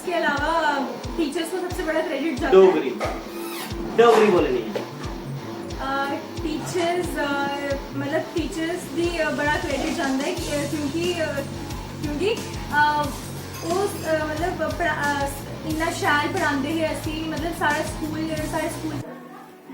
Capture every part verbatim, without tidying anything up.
इसके अलावा टीचर्स को सबसे बड़ा क्रेडिट जाता है। डोगरी डोगरी बोलनी है। टीचर्स मतलब टीचर्स भी अ, बड़ा क्रेडिट जाता है कि, अ, क्योंकि अ, क्योंकि अ, वो अ, मतलब पढ़ा- अ, इन्ना शैल पढ़ांदे हे असी, मतलब साढ़ा स्कूल जेह्ड़ा साढ़े स्कूल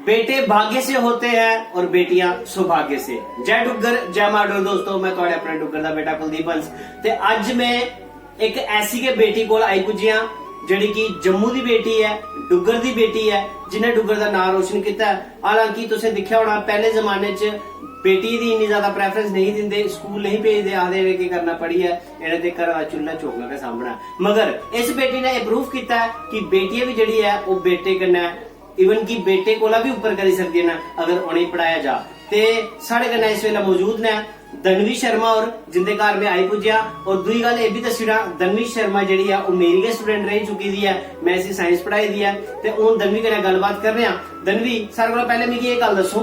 बेटे भाग्य से होते हैं और बेटियां सौभाग्य से। जय डुग्गर, जय मां डोगरी। दोस्तों, मैं थुआढ़े अपने डुग्गर दा बेटा कुलदीप हंस। ते अज्ज मैं इक ऐसी गै बेटी कोल आई पुज्जी आं, जेह्ड़ी कि जम्मू दी बेटी ऐ, डुग्गर दी बेटी ऐ, जिन्नै डुग्गर दा नांऽ रोशन कीता ऐ। हालांकि तुसें दिक्खेआ होना, पैह्ले जमाने च बेटी दी इन्नी ज्यादा प्रेफरेंस नेईं दिंदे, स्कूल नेईं भेजदे, आखदे इ'नें केह् करना पढ़ियै, इ'नें ते घरा दा चुल्हा चौका गै सामभना। मगर इस बेटी ने एह् प्रूफ कीता ऐ कि बेटियां बी जेह्ड़ी ऐ, ओह् बेटे कन्नै, इवन कि बेटे कोला बी उप्पर करी सकदियां न, अगर उ'नेंगी पढ़ाया जा। ते साढ़े कन्नै इस बेल्लै मौजूद न धनवी शर्मा होर, जिंदे घर में आई पुज्जेआ। और दूई गल्ल एह् बी दस्सी ओड़ां, धनवी शर्मा जेह्ड़ी ऐ, ओह् मेरी गै स्टूडेंट रेही चुकी दी ऐ, में इसी साइंस पढ़ाई दी ऐ। ते हून धनवी कन्नै गल्लबात करने आं। धनवी, सारें कोला पैह्लें मिगी एह् गल्ल दस्सो,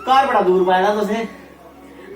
घर बड़ा दूर पाए दा तुसें?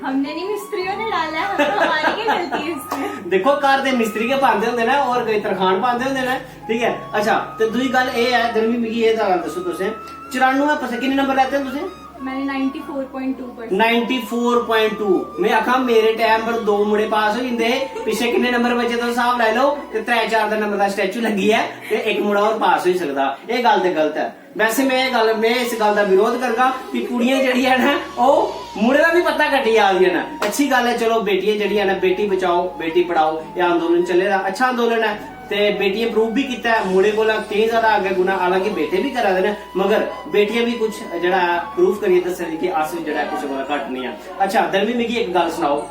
हमने नहीं, मिस्त्रियों ने डाला है, मतलब हमारी क्या गलती है इसमें? दिक्खो, घर दे मिस्त्री गै पांदे होंदे न, और कोई तरखान पांदे होंदे न, ठीक ऐ। अच्छा, ते दूई गल्ल एह् ऐ, धनवी, मिगी एह् गल्ल दस्सो तुसें, चरानुऐ परसेंट किन्ने नंबर लैते न तुसें? मैंने ninety four point two percent. Ninety four point to. में आखां, मेरे टाइम पर दो मुड़े पास होई जंदे हे, पिच्छे किन्ने नंबर बचे तुस स्हाब लाई लैओ, ते त्रै चार दा नंबर दा स्टैचू लग्गी ऐ, ते इक मुड़ा होर पास होई सकदा। एह् गल्ल ते गलत ऐ। वैसे में एह् गल्ल, में इस गल्ल दा विरोध करगा कि कुड़ियां जेह्ड़ियां न, ओह् मुड़े दा बी पत्ता कट्टी जा दियां न। अच्छी गल्ल ऐ, चलो, बेटियां जेह्ड़ियां न, बेटी बचाओ बेटी पढ़ाओ, एह् आंदोलन चले दा, अच्छा आंदोलन ऐ। ते बेटियें प्रूफ बी कीता ऐ, मुड़े कोला केईं ज्यादा अग्गें गुना, हालांकि बेटे बी करा दे न, मगर बेटियां बी कुछ जेह्ड़ा ऐ प्रूफ करियै दस्सा दियां कि अस जेह्ड़ा ऐ कुसै कोला घट्ट निं आं। अच्छा धनवी, मिगी इक गल्ल सनाओ,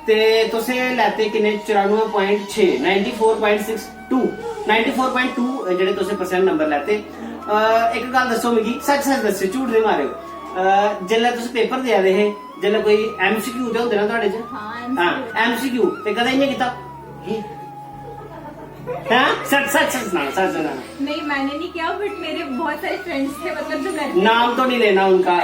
ते तुसें लैते किन्ने? चरानुऐ पॉइंट छे, ninety four point six two, ninety four point two जेह्ड़े तुसें परसेंट नंबर लैते। अ, इक गल्ल दस्सो मिगी, सच सच दस्सो, झूठ निं मारेओ। अ, जेल्लै तुस पेपर देआ दे हे, जेल्लै कोई एमसीक्यू ते होंदे ना थुआढ़े च? हाँ, हाँ, एमसीक्यू, ते कदें इ'यां कीता? हैं? सच सच सच सनाना, सच सनाना। नहीं, मैंने नहीं किया, बट मेरे बहुत सारे फ्रेंड्स थे, मतलब जो करते नाम तो नहीं लेना उनका।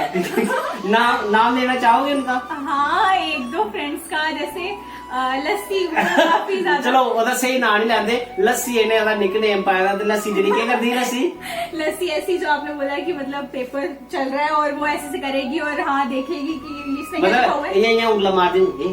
नाम नाम लेना चाहोगे उनका? हाँ, एक दो फ्रेंड्स का, जैसे अ, लस्सी, वो काफी ज्यादा। चलो, ओह्दा स्हेई नांऽ निं लैंदे। लस्सी, इ'नें ओह्दा निक नेम पाए दा, ते लस्सी जेह्ड़ी केह् करदी ही लस्सी? लस्सी ऐसी जो आपने बोला कि मतलब पेपर चल रहा है और वो ऐसे से करेगी और हाँ देखेगी कि इसने क्या लिखा हुआ मतलब है। इ'यां इ'यां उंगला मारदी होंदी ही।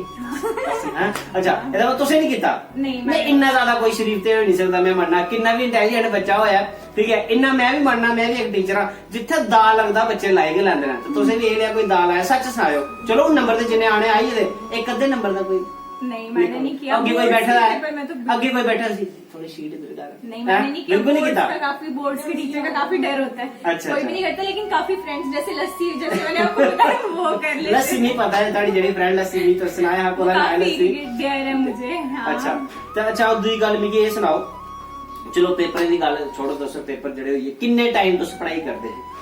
हैं? अच्छा, एह्दा मतलब तुसें निं कीता? नहीं, नहीं, मैं- इन्ना ज्यादा कोई शरीफ ते होई निं सकदा, में मन्नना, किन्ना बी इंटेलिजेंट बच्चा होया, ठीक ऐ, इन्ना में बी मन्नना, में बी इक टीचर आं, जित्थै दा लगदा बच्चे लाई गै लैंदे न। ते तुसें बी एह् लेआ कोई दा लाया, सच सनाएओ। चलो, हून नंबर ते जिन्ने आने आई गेदे, इक अद्धे नंबर दा कोई नहीं, मैंने नहीं किया। अग्गें कोई बोर्ड्स बैठे दा के ऐ? पेपर में तो बिल्कुल अग्गें कोई बैठा सी? थोड़ी शीट इधर डाल। नहीं, हैं? मैंने नहीं किया। बिल्कुल नहीं बोर्ड्स किया। का काफी, बोर्ड्स के टीचर का काफी डर होता है। अच्छा, कोई अच्छा। भी नहीं करता, लेकिन काफी फ्रेंड्स, जैसे लस्सी, जैसे मैंने आपको बताया, वो कर लेते लस्सी हैं। नहीं पता है, थोड़ी जेह्ड़ी फ्रेंड लस्सी नहीं तो सुनाया, वो कोला नाम काफी लस्सी। डेयर है मुझे। हाँ। अच्छा, ते अच्छा, दूई गल्ल मिगी एह् सनाओ, चलो, पेपरें दी गल्ल छोड़ो, तुस पेपर जेह्ड़े होई गे, किन्ने टाइम तुस पढ़ाई करदे हे?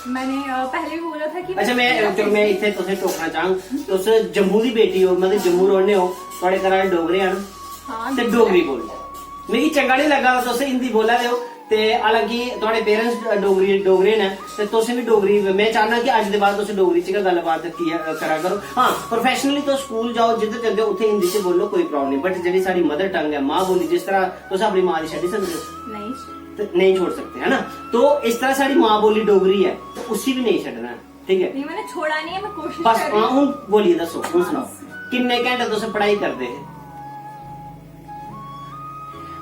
मैंने अ, पहले भी बोला था कि अच्छा, मैं चलो, मैं इत्थै तुसें टोकना चाहंग, तुस जम्मू दी बेटी हो, मतलब जम्मू रौह्ने हो, थुआढ़े घरा आह्ले डोगरे हैन, हाँ, ते बिल्कुल। डोगरी बोलो। मिगी चंगा नहीं लग्गा दा तुस हिंदी बोला दे हो, ते हालांकि थुआढ़े पेरेंट्स डोगरी, डोगरे न, ते तुसें बी डोगरी, में चाहना कि अज्ज दे बाद तुस डोगरी च गै गल्लबात किया करा करो। हाँ, प्रोफेशनली तुस स्कूल जाओ, जिद्धर जंदे हो, उत्थै हिंदी च बोलो, कोई प्रॉब्लम नहीं। बट जेह्ड़ी साढ़ी मदर टंग ऐ, मां बोली, जिस तरह तुस अपनी मां गी छड्डी सकदे हो, नहीं। ते नहीं छोड़ सकते, है ना? तो इस तरह साढ़ी मां बोली डोगरी है, तो उसी भी नहीं छड्डना है, ठीक है? नहीं, मैंने छोड़ा नहीं है, मैं कोशिश बस, कर रही हाँ, हूँ। हूँ बोलिए, दसो, हूँ सुनाओ, किन्ने घंटे तुस पढ़ाई करदे हे?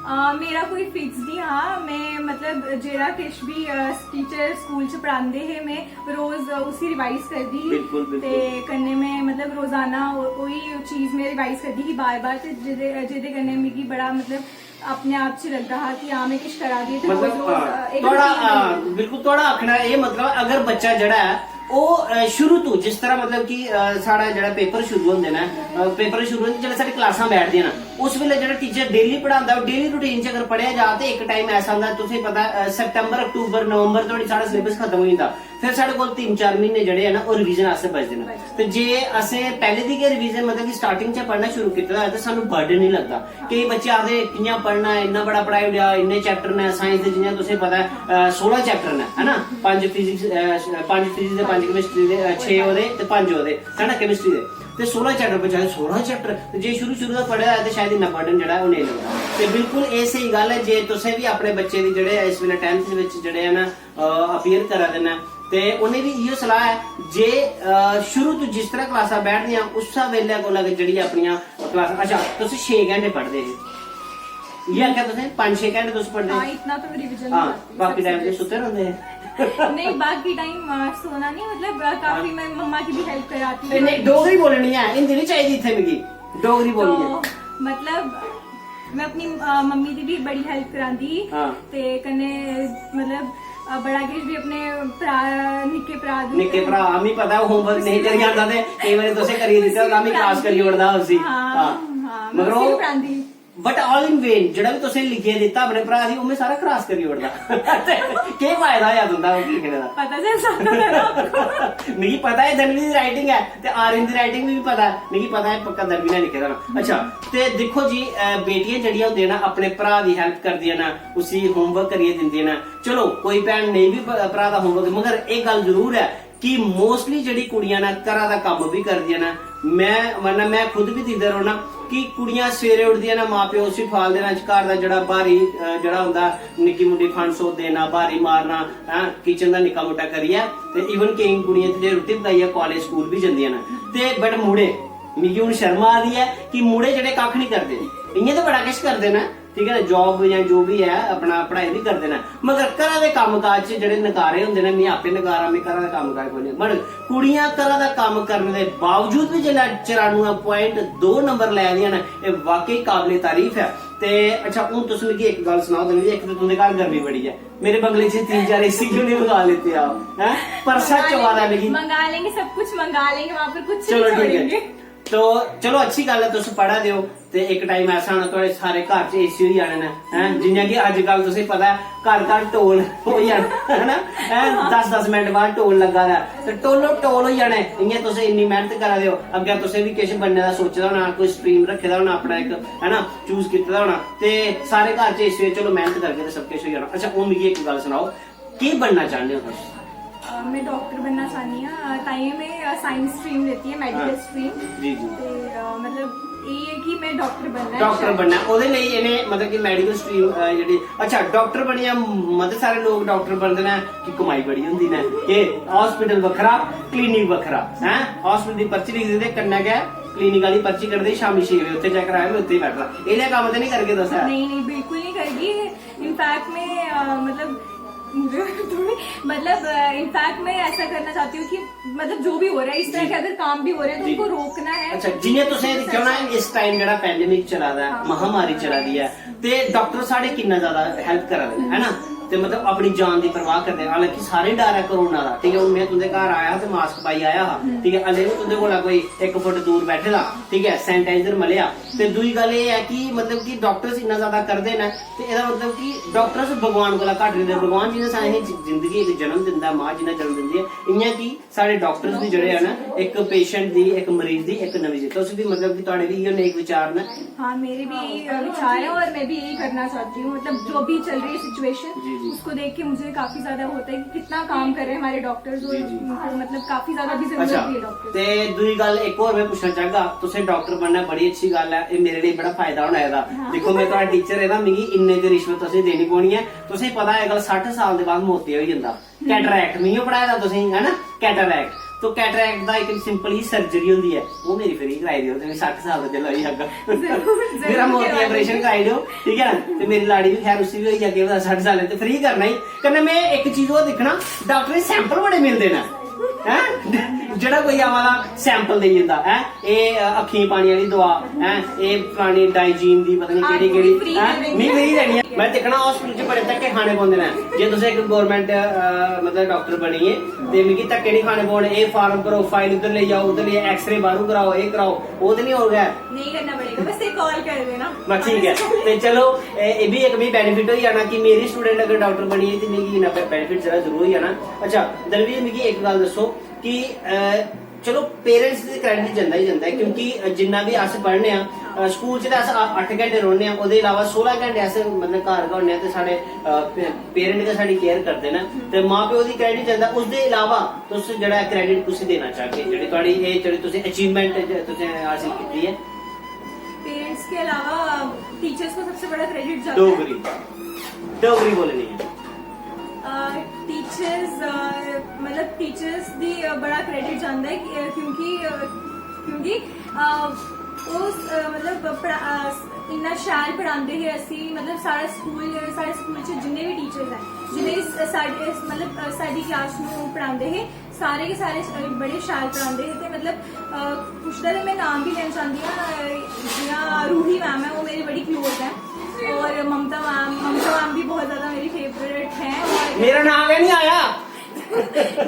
अ, मेरा कोई फिक्स नहीं हा। मैं मतलब जेह्ड़ा किश भी टीचर स्कूल च पढ़ांदे हे, मैं रोज अ, उसी रिवाइज करदी ही। बिल्कुल, बिल्कुल। ते कन्नै मैं मतलब रोजाना ओ- ओही चीज मैं रिवाइज करदी ही बार बार, ते जेह्दे जेह्दे कन्नै मिगी बड़ा मतलब अपने आप च लगदा हा कि हां, मैं किश करा दी आं। ते मतलब, रोज रोज हाँ, अ, इक थुआढ़ा, routine हाँ, बनी। बिल्कुल, थुआढ़ा आखना एह् मतलब, अगर बच्चा जेह्ड़ा ऐ, ओह् अ, शुरू तो, जिस तरह मतलब कि अ, साढ़ा जेह्ड़ा पेपर शुरू होंदे न, अ, पेपर शुरू होंदे, जिसलै साढ़ी क्लासां बैठदियां न, उस बेल्लै जेह्ड़ा टीचर डेली पढ़ांदा, ओह् डेली रूटीन च अगर पढ़ेआ जा, ते इक टाइम ऐसा होंदा, तुसेंगी पता, अ, सितंबर, अक्टूबर, नवंबर धोड़ी साढ़ा सिलेबस खत्म होई जंदा। फिर साढ़े कोल तिन्न चार म्हीने जेह्ड़े ऐ ना, ओह् रिवीजन आस्तै बचदे न। ते जे असें पैह्ले दी गै रिवीजन, मतलब कि स्टार्टिंग च पढ़ना शुरू कीते दा होऐ, ते सानूं बर्डन निं लगदा। केईं बच्चे आखदे, "कि'यां पढ़ना ऐ, इन्ना बड़ा पढ़ाई ओड़ेआ, इन्ने चैप्टर न साइंस दे।" जि'यां तुसें पता ऐ, अ, सोलां चैप्टर न, है ना? पंज फिजिक्स, अ, पंज फिजिक्स दे, पंज केमिस्ट्री दे, अ, छे ओह्दे ते पंज ओह्दे, है ना, केमिस्ट्री दे। ते सोलां चैप्टर बचे, सोलां चैप्टर। ते जे शुरू शुरू दा पढ़े दा ऐ ते शायद इन्ना बर्डन जेह्ड़ा ऐ ओह् नेईं लगदा। ते बिल्कुल एह् स्हेई गल्ल ऐ, जे तुसें बी अपने बच्चे दी जेह्ड़े इस बेल्लै टैंथ दे बिच जेह्ड़े ऐ ना अपियर करा दे न, ते उ'नें बी इ'यो सलाह ऐ जे अ, शुरू तो जिस तरह क्लासां बैठदियां उस्सै बेल्लै कोला गै जेह्ड़ी अपनियां क्लास, अच्छा, तुस छे घैंटे पढ़दे हे, इ'यै आखेआ तुसें, पंज छे घैंटे तुस पढ़दे हाँ, हे? इतना तो रिवीजन हाँ, बाकी टाइम ते सुत्ते रौंह्दे हे। नहीं, बाकी टाइम सोना नहीं, मतलब अ, काफी हाँ। मैं मम्मा की भी हेल्प कराती थी। नहीं, डोगरी बोलनी है, हिंदी नहीं चाहिए इत्थै मिगी, डोगरी बोलनी है। तो मतलब मैं अपनी अ, मम्मी दी भी बड़ी हेल्प करांदी ही। हाँ। ते कन्नै मतलब अ, बड़ा किश भी अपने भ्रा, निक्के भ्रा दी निक्के भ्रा, मी पता है होमवर्क नेईं करी आंदा ते केईं बारी तुसें करियै दित्ता होंदा, मी क्लास करी ओड़दा उसी। हाँ, हाँ। हाँ, मैं मगर उसी ओह् भी करांदी। But all in vain, जेह्ड़ा बी तुसें लिखियै दित्ता अपने भ्रा दी, ओह् में सारा क्रॉस करी ओड़दा। ते केह् फायदा होया तुं'दा ओह् लिखने दा? पता चल सकता था ना आपको। मिगी पता ऐ धनवी दी राइटिंग ऐ ते आर्यन दी राइटिंग बी पता ऐ, मिगी पता ऐ पक्का धनवी ने लिखे दा ना। अच्छा, ते दिक्खो जी, अ, बेटियां जेह्ड़ियां होंदियां ना अपने भ्रा दी हेल्प करदियां ना, उसी होमवर्क करियै दिंदियां ना। चलो कोई भैन नेईं बी भ-, भ्रा दा होमवर्क, मगर एह् गल्ल जरूर ऐ कि मोस्टली जेह्ड़ी कुड़ियां ना घरा दा कम्म बी करदियां ना। मैं मतलब मैं खुद बी दिखदा रौह्ना कि कुड़ियां सवेरे उठदियां ना, मां प्यो उसी ठुआलदे ना, घर दा जेह्ड़ा भारी अ, जेह्ड़ा होंदा निक्की मुट्टी फंड सौ देना, भारी मारना, हैं, किचन दा निक्का मुट्टा करियै। ते इवन केईं कुड़ियां इत्थै जे रुट्टी पकाइयै कालेज स्कूल बी जंदियां न। ते बट मुड़े, मिगी हून शर्म आ दी ऐ कि मुड़े जेह्ड़े कक्ख निं करदे, इ'यां ते बड़ा किश करदे न, ठीक ऐ ना, जॉब जां जो बी ऐ अपना पढ़ाई बी करदे न, मगर घरा दे कम्म काज च जेह्ड़े नकारे होंदे न, में आपे नकारा, में घरा दा कम्म काज कोई निं। मगर कुड़ियां घरा दा कम्म करने दे बावजूद बी जेल्लै चरानुऐ प्वाइंट दो नंबर लै दियां न, एह् वाकई काबले तारीफ ऐ। ते अच्छा, हून तुस मिगी इक गल्ल सनाओ, धनवी, इक ते तुं'दे घर गर्मी बड़ी ऐ, मेरे बंगले च तीन चार एसी क्यों नहीं मंगा लेते आप, हैं? पर सच मंगा होआ दा लेंगे, मिगी। मंगा लेंगे, सब कुछ मंगा लेंगे, वहाँ पर कुछ चलो, नहीं ठीक है। छोड़ेंगे। तो चलो, अच्छी गल्ल ऐ, तुस पढ़ा दे ओ, ते इक टाइम ऐसा आना, थुआढ़े सारे घर च एसी होई जाने न, हैं? जि'यां कि अज्जकल तुसें पता ऐ, घर घर टोल होई जाना, है ना? हैं? दस दस मिंट बाद टोल लग्गा दा ऐ, ते टोलो टोल होई जाने। इ'यां तुसें इन्नी मेहनत करा दे ओ, अग्गें तुसें बी किश बनने दा सोचे दा होना, कोई स्ट्रीम रक्खे दा होना अपना इक, है ना, चूज कीते दा होना, ते सारे घर च एसी होई, चलो मेहनत करगे ते सब किश होई जाना। अच्छा, हून मिगी इक गल्ल सनाओ, केह् बनना चाह्न्ने ओ तुस? अ, मैं डॉक्टर बनना चाह्न्नी आं, अ, ताइयों मैं, अ, साइंस स्ट्रीम लेती है, मेडिकल हाँ। स्ट्रीम। जी, जी। ते, अ, मतलब, एह् ऐ कि मैं डॉक्टर बनना ऐ, डॉक्टर शायद। बनना ऐ। ओह्दे लेई इ'नें, मतलब कि मेडिकल स्ट्रीम, अ, जेह्ड़ी, अच्छा, डॉक्टर बनियै मते सारे लोक डॉक्टर बनदे न कि कमाई बड़ी होंदी न, कि हॉस्पिटल बक्खरा, क्लिनिक बक्खरा, हैं? हॉस्पिटल दी पर्ची लिखी दिंदे, कन्नै गै क्लिनिक आह्ली पर्ची कड्ढदे, शामीं छे बजे उत्थै चेक कराया, में उत्थै ही बैठा। एह् लेआ कम्म ते निं करगे तुस, ऐ? नहीं, नहीं, बिल्कुल नहीं करेगी। इनफैक्ट मैं, अ, मतलब, मतलब, इनफैक्ट मैं ऐसा करना चाहती हूँ कि, मतलब, जो भी हो रहा है, इस तरह जी। के अगर काम भी हो रहे हैं, तो जी। उनको रोकना है। अच्छा, जि'यां तुसें दिक्खेआ होना, इस टाइम जेह्ड़ा पैंडेमिक चला दा ऐ, हाँ। महामारी चला दी ऐ, ते डॉक्टर साढ़े किन्ना ज्यादा हेल्प करा दे न, है ना? ते मतलब अपनी जान दी परवाह करदे न। हालांकि सारे डर ऐ कोरोना दा, ठीक ऐ? हून में तुं'दे घर आया ते मास्क पाई आया हा, हम्म। ठीक ऐ? हल्ले बी तुं'दे कोला कोई इक फुट दूर बैठे दा, ठीक ऐ? सैनिटाइजर मलेआ। ते दूई गल्ल एह् ऐ कि मतलब कि डॉक्टर्स इन्ना ज्यादा करदे न, ते एह्दा मतलब कि डॉक्टर्स भगवान कोला घट्ट निं होंदे। भगवान जि'यां सानूं जिंदगी इक जन्म दिंदा ऐ, मां जि'यां जन्म दिंदी ऐ, इ'यां कि साढ़े डॉक्टर्स बी जेह्ड़े हैन, इक पेशेंट दी, इक मरीज दी, इक नबी दी। तुस बी, मतलब कि, थुआढ़े बी इ'यो नेक विचार न? हाँ, मेरे भी यही, अ, विचार हैं और मैं भी यही करना चाहती हूँ। मतलब, जो भी चल रही है सिचुएशन, जी, जी। उसको देख के मुझे काफी ज्यादा होता है कि कितना काम कर रहे हैं हमारे डॉक्टर्स और जी, जी। उनको, मतलब, काफी ज्यादा भी जरूरत अच्छा, भी है डॉक्टर्स। ते दूई गल्ल इक होर में पुच्छना चाहगा, तुसें डॉक्टर बनना बड़ी अच्छी गल्ल ऐ, एह् मेरे लेई बड़ा फायदा होना एह्दा। हाँ। दिक्खो, में थुआढ़ा टीचर ऐ ना, मिगी इन्ने दी रिश्वत तुसें देनी पौनी ऐ। तुसें पता ऐ, अगला सट्ठ साल दे बाद मोतिया होई जंदा। कैटरैक्ट, मिगी पढ़ाए दा तुसें, है ना? कैटरैक्ट। तो कैटरैक्ट दा इक सिंपल ही सर्जरी होंदी ऐ, ओह् मेरी फ्री कराई देओ, ते मैं सट्ठ साल दा जिसलै होई जागा। जरूर, जरूर मेरा मोतिया कराई ऑपरेशन देंगे। कराई देओ, ठीक ऐ ना? ते मेरी लाड़ी बी, खैर, उसी बी होई जा, केह् पता, सट्ठ साल, ते फ्री करना ही। कन्नै मैं इक चीज होर दिक्खना, डाक्टरें सैंपल बड़े मिलदे न, हैं? जेह्ड़ा कोई आवा दा, सैंपल देई जंदा, हैं? एह्, अ, अक्खियें पाने आह्ली दवा, हैं? एह् फलानी डाइजीन दी पता निं केह्ड़ी, केह्ड़ी, फ्री हैं? देनी। मी फ्री देनी ऐ। मैं दिक्खना, हॉस्पिटल च बड़े धक्के खाने पौंदे न। जे तुस इक गौरमैंट, अ, मतलब, डाक्टर बनियै, ते मिगी धक्के निं खाने पौन। एह् फार्म भरो, फाइल उद्धर लेई जाओ, उद्धर लेई, एक्सरे बाह्रों कराओ, एह् कराओ, ओह् ते निं होग ऐ। नहीं करना पड़ेगा, बस एक कॉल कर देना। बस ठीक ऐ। ते चलो, ए-, एह् बी इक मी बेनिफिट होई जाना कि मेरी स्टूडेंट अगर डाक्टर बनी गेई ते मिगी इन्ना बे-, बेनिफिट जेह्ड़ा जरूर होई जाना। अच्छा, दलवीर, मिगी इक गल्ल दस्सो कि, अ, चलो, पेरेंट्स दी क्रेडिट जंदा ही जंदा ऐ, क्योंकि जिन्ना बी अस पढ़ने आं, अ, स्कूल च ते अस अ-, अट्ठ घैंटे रौह्ने आं, ओह्दे इलावा सोलां घैंटे अस, मतलब, घर गै होन्ने आं, ते साढ़े, अ, पे-, पेरेंट गै साढ़ी केयर करदे न, ते मां प्यो दी क्रेडिट जंदा। उसदे इलावा तुस जेह्ड़ा क्रेडिट कुसी देना चाहगे, जेह्ड़ी थुआढ़ी एह्, जेह्ड़ी तुसें अचीवमेंट तुसें हासिल कीती ऐ? पेरेंट्स के अलावा टीचर्स को सबसे बड़ा क्रेडिट जाता है। डोगरी, डोगरी बोलनी है। टीचर्स, मतलब, टीचर्स दी, अ, बड़ा क्रेडिट जांदा ऐ कि, अ, क्योंकि, अ, क्योंकि, अ, ओह्, अ, मतलब, पढ़ा-, अ, इन्ना शैल पढ़ांदे हे असी, मतलब, साढ़ा स्कूल, साढ़े स्कूल च जिन्ने बी टीचर्स हैं, जिन्ने बी स-, साढ़े, मतलब, अ, साढ़ी क्लास नू पढ़ांदे हे, सारे के सारे, अ, बड़े शैल पढ़ांदे हे। ते, मतलब, अ, कुछ दा ते मैं नाम भी लेना चाहंदी आं, अ, जियां रूही मैम है, वो मेरी बड़ी क्लोज है, और ममता मैम, ममता मैम भी बहुत ज्यादा मेरी फेवरेट है। और मेरा नाम गै नहीं आया।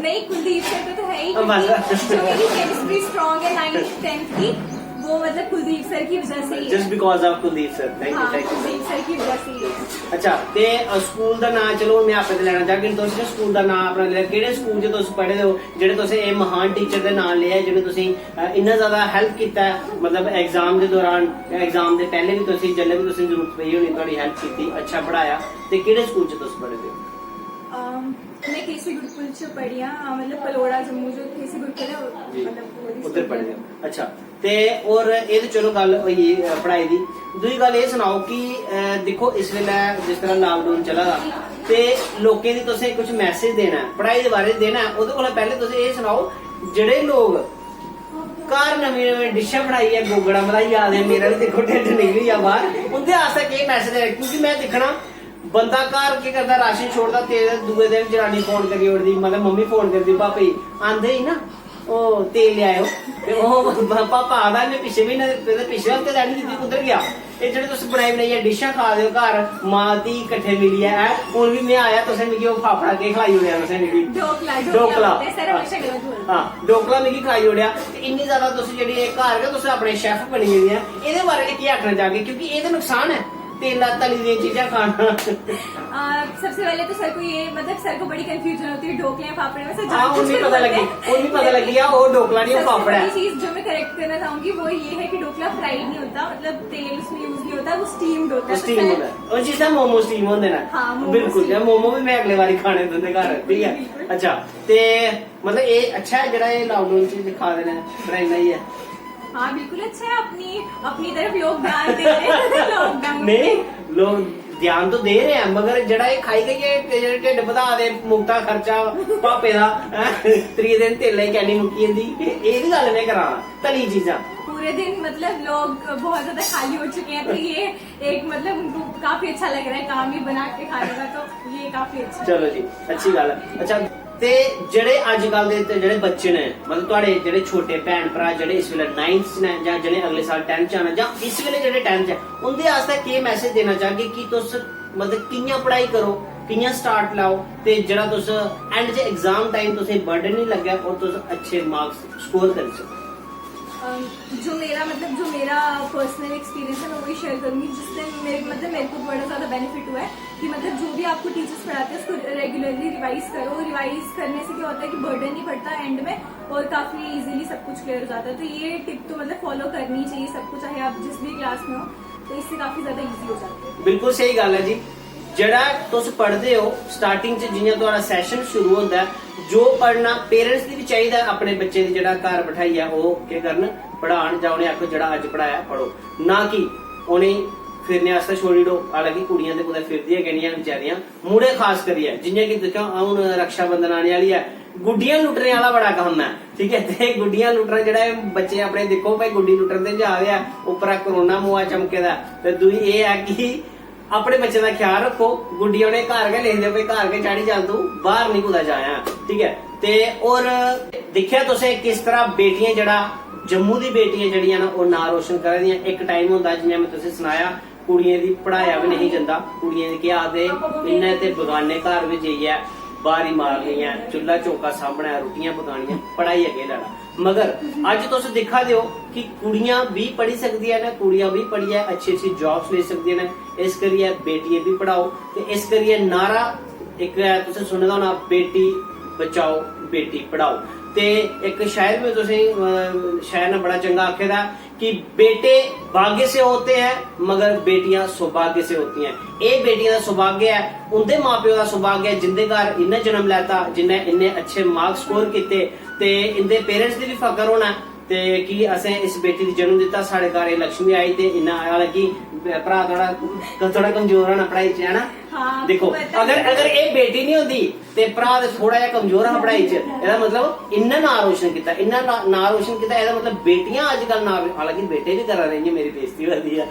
नहीं, कुलदीप सर तो, तो है ही, अब बस। क्योंकि जो मेरी केमिस्ट्री स्ट्रॉन्ग है नाइन्थ टेंथ की, वो, मतलब, कुलदीप सर की वजह से ही है। Just because of Kuldeep sir. Thank you, हाँ, thank you। कुलदीप सर की वजह से ही है। अच्छा, ते अ, स्कूल दा नां, चलो, मैं आपे ते लेना चाहगी, तुस जो स्कूल दा नां अपना लेआ, केह्ड़े स्कूल च तुस पढ़े दे हो, जेह्ड़े तुसें एह् महान टीचर दे नां लेआ ऐ, जि'नें तुसेंगी, अ, इन्ना ज्यादा हेल्प कीता ऐ, मतलब, एग्जाम दे दौरान, एग्जाम दे पैह्ले बी तुसेंगी, जिसलै बी तुसेंगी जरूरत पेई होनी, थुआढ़ी हेल्प कीती, अच्छा पढ़ाया, ते केह्ड़े स्कूल च तुस पढ़े दे हो? अम, मैं केसी गुरुकुल च पढ़ी आं, मतलब, पलोड़ा जम्मू जो केसी गुरुकुल है, जी। मतलब, ओह्दी उद्धर स्कूल पढ़े च। दे हो। अच्छा, ते और एह् ते चलो गल्ल होई गेई, अ, पढ़ाई दी। दूई गल्ल एह् सनाओ कि, अ, दिक्खो, इस बेल्लै जिस तरह लाकडाउन चला दा, ते लोकें गी तुसें कुछ मैसेज देना ऐ, पढ़ाई दे बारे च देना ऐ, ओह्दे कोला पैह्ले तुस एह् सनाओ, जेह्ड़े लोक घर नमीं नमीं डिशां बनाइयै गोगड़ा मलाइयै आ दे, मेरा बी दिक्खो ढिड्ड निकली गेआ बाहर, उं'दे आस्तै केह् मैसेज ऐ? क्योंकि मैं दिक्खना, बंदा घर केह् करदा, राशन छोड़दा, ते दूए दिन जनानी फोन करी ओड़दी, मतलब, मम्मी फोन करदी, "पापे गी आंदे ही ना, ओह् तेल लेआएओ।" ते ओह् पापा आखदा, "में पिछले म्हीने, पिछले हफ्ते लैनी दित्ती, कुद्धर गेआ?" एह् जेह्ड़े तुस बनाई बनाइयै डिशां खा दे ओ घर, मां धी किट्ठे मिलियै, ऐ, हून बी में आया, तुसें मिगी ओह् फाफड़ा केह् खलाई ओड़ेआ, तुसें मिगी ढोकला, ढोकला। ते सर हमेशा गलत बोलदे। हां, ढोकला मिगी खलाई ओड़ेआ। ते इन्नी ज्यादा तुस जेह्ड़ी एह् घर गै तुस अपने शेफ बनी गेदे आ, एह्दे बारे च केह् आखना चाहगे? क्योंकि एह् ते नुकसान ऐ, तेला तली दियां चीजां खाना। आ, सबसे पहले तो सर को ये, मतलब, सर को बड़ी कंफ्यूजन होती है ढोकले या फाफड़े में। सर हां, जानबूझ उन्हें के पता बोलते लगी, हैं। उन्हें पता लगी, या वो ढोकला नहीं, वो सबसे फाफड़ा बड़ी है। चीज जो मैं करेक्ट करना चाहूंगी वो ये है कि ढोकला फ्राइड नहीं होता, मतलब, तेल उसमें यूज नहीं होता, वो स्टीम्ड होता वो है। स्टीम होता है, और जिस तरह मोमो स्टीम होते ना। हाँ, मोमो बिल्कुल, स्टीम। यार, मोमो भी मैं अगले बारी खाने तुंदे घर, ठीक है? बिल्कुल। अच्छा, ते मतलब, ये अच्छा है जेह्ड़ा ये लॉकडाउन च खा दे ने, बनाई बनाइयै। हाँ, बिल्कुल अच्छा है, अपनी, अपनी तरफ लोग ध्यान दे रहे हैं लॉकडाउन में। नहीं, लोग ध्यान तो दे रहे हैं, मगर जेह्ड़ा ये खाई गई है, ते जेह्ड़े ढिड्ड बधा दे, मुफ्ता खर्चा पापे दा, हैं? त्रीए दिन तेलै दी कैनी मुक्की जंदी, एह्दी गल्ल में करा ना, तली चीजां। पूरे दिन, मतलब, लोग बहुत ज्यादा खाली हो चुके हैं, तो ये एक, मतलब, उनको काफी अच्छा लग रहा है काम ही बना के खाने का, तो ये काफी अच्छा है। चलो जी, अच्छी गल्ल है। अच्छा, ते जेह्ड़े अज्जकल दे, ते जेह्ड़े बच्चे ने, मतलब, थुआढ़े जेह्ड़े छोटे भैन भ्राऽ जेह्ड़े इस बेल्लै नाइन्थ च ने, जां जेह्ड़े अगले साल टैन्थ च आना, जां इस बेल्लै जेह्ड़े टैन्थ च ऐ, उं'दे आस्तै केह् मैसेज देना चाहगे कि तुस, मतलब, कि'यां पढ़ाई करो, कि'यां स्टार्ट लाओ, ते जेह्ड़ा तुस एंड च एग्जाम टाइम तुसें बर्डन निं लग्गै और तुस अच्छे मार्क्स स्कोर करी सको? अम, जो मेरा, मतलब, जो मेरा पर्सनल एक्सपीरियंस है, मैं वही शेयर करूंगी, जिससे मेरे, मतलब, मेरे को बड़ा ज्यादा बेनिफिट हुआ है कि, मतलब, जो भी आपको टीचर्स पढ़ाते हैं, उसको रेगुलरली रिवाइज करो। रिवाइज करने से क्या होता है कि बर्डन नहीं पड़ता एंड में, और काफी इजीली सब कुछ क्लियर हो जाता है। तो ये टिप तो, मतलब, फॉलो करनी चाहिए सबको, चाहे आप जिस भी क्लास में हो, तो इससे काफी ज्यादा ईजी हो जाता है। बिल्कुल स्हेई गल्ल ऐ जी। जेह्ड़ा तुस पढ़दे ओ, स्टार्टिंग च जि'यां थुआढ़ा सैशन शुरू होंदा ऐ, जो पढ़ना, पेरेंट्स दी बी चाहिदा ऐ अपने बच्चे दी, जेह्ड़ा घर बठाइयै ओह् केह् करन, पढ़ान, जां उ'नें आखो जेह्ड़ा अज्ज पढ़ाया पढ़ो, ना कि उ'नेंगी फिरने आस्तै छोड़ी ओड़ो। हालांकि कुड़ियां ते कुतै फिरदियां गै निं हैन बचैरियां, मुड़े खास करियै। जि'यां कि दिक्खो, हून रक्षाबंधन आने आह्ली ऐ, गुड्डियां लुट्टने आह्ला बड़ा कम्म ऐ, ठीक ऐ? ते गुड्डियां लुट्टना जेह्ड़ा ऐ, बच्चे अपने दिक्खो भाई, गुड्डी लुट्टन ते जा दे ऐ, उप्परा कोरोना मोआ चमके दा ऐ। ते दूई एह् ऐ कि अपने बच्चें दा ख्याल रक्खो, गुड्डी उ'नें घर गै लिखदे भाई, घर गै चाढ़ी चल तूं, बाहर निं कुतै जायां, ठीक ऐ? ते होर दिक्खेआ तुसें किस तरह बेटियां जेह्ड़ा, जम्मू दी बेटियां जेह्ड़ियां न, ओह् नांऽ रोशन करा दियां। इक टाइम होंदा, जि'यां में तुसें सनाया, कुड़ियें दी पढ़ाया बी नेईं जंदा, कुड़ियें दी केह् आखदे, इ'यां ते बगाने घर बी जाइयै ब्हारी मारनी ऐ, चुल्हा चौका सामना ऐ, रुट्टियां पकानियां, पढ़ाई अग्गें लैना। मगर अज्ज तुस दिक्खा दे ओ कि कुड़ियां बी पढ़ी सकदियां न, कुड़ियां बी पढ़ियै अच्छी अच्छी जॉब्स लेई सकदियां न। इस करियै बेटियें बी पढ़ाओ, ते इस करियै नारा इक ऐ, तुसें सुने दा होना, "बेटी बचाओ, बेटी पढ़ाओ।" ते इक शायर बी तुसें, अ, शायर ने बड़ा चंगा आखे दा कि बेटे भाग्य से होते हैं मगर बेटियां सौभाग्य से होती हैं। एह् बेटियां दा सौभाग्य ऐ, उं'दे मां प्यो दा सौभाग्य ऐ जिं'दे घर इ'न्नै जन्म लैता, जि'न्नै इ'न्ने अच्छे मार्क्स स्कोर कीते, ते इं'दे पेरेंट्स दी बी फकर होना ऐ ते कि असें इस बेटी गी जन्म दित्ता, साढ़े घर एह् लक्ष्मी आई। ते इन्ना, हालांकि भ्राऽ थोह्ड़ा, थोह्ड़ा कमजोर होना पढ़ाई च, है ना? हाँ, देखो, पता अगर नहीं। अगर एह् बेटी नहीं होंदी ते भ्राऽ ते थोह्ड़ा जेहा कमजोर हा पढ़ाई च, एह्दा मतलब इन्ना नांऽ रोशन कीता, इन्ना ना- नांऽ रोशन कीता। एह्दा मतलब बेटियां अज्जकल नांऽ, हालांकि बेटे बी करा दे, इ'यां मेरी बेइज्जती होआ दी ऐ,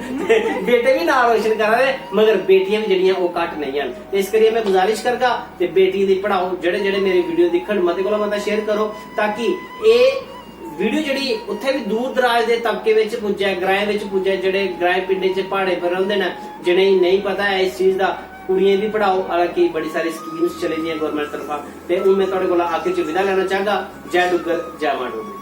बेटे बी नांऽ रोशन करा दे, मगर बेटियां बी जेह्ड़ियां ओह् घट्ट नेईं हैन। ते इस करियै में गुजारिश करगा ते बेटियें दी पढ़ाओ, जेह्ड़े जेह्ड़े मेरी वीडियो दिक्खन मते कोला मता शेयर करो, ताकि एह् वीडियो जेह्ड़ी उत्थै बी दूर दराज दे तबके बिच पुज्जै, ग्राएं बिच पुज्जै, जेह्ड़े ग्राएं पिंडें च प्हाड़ें पर रौंह्दे न, जि'नेंगी नेईं पता ऐ इस चीज दा, कुड़ियें गी बी पढ़ाओ। हालांकि बड़ी सारी स्कीम्स चली दियां गौरमेंट तरफा। ते हून में थुआढ़े कोला आखिर च विदा लैना चाहगा। जय डुग्गर, जय मां डोगरी।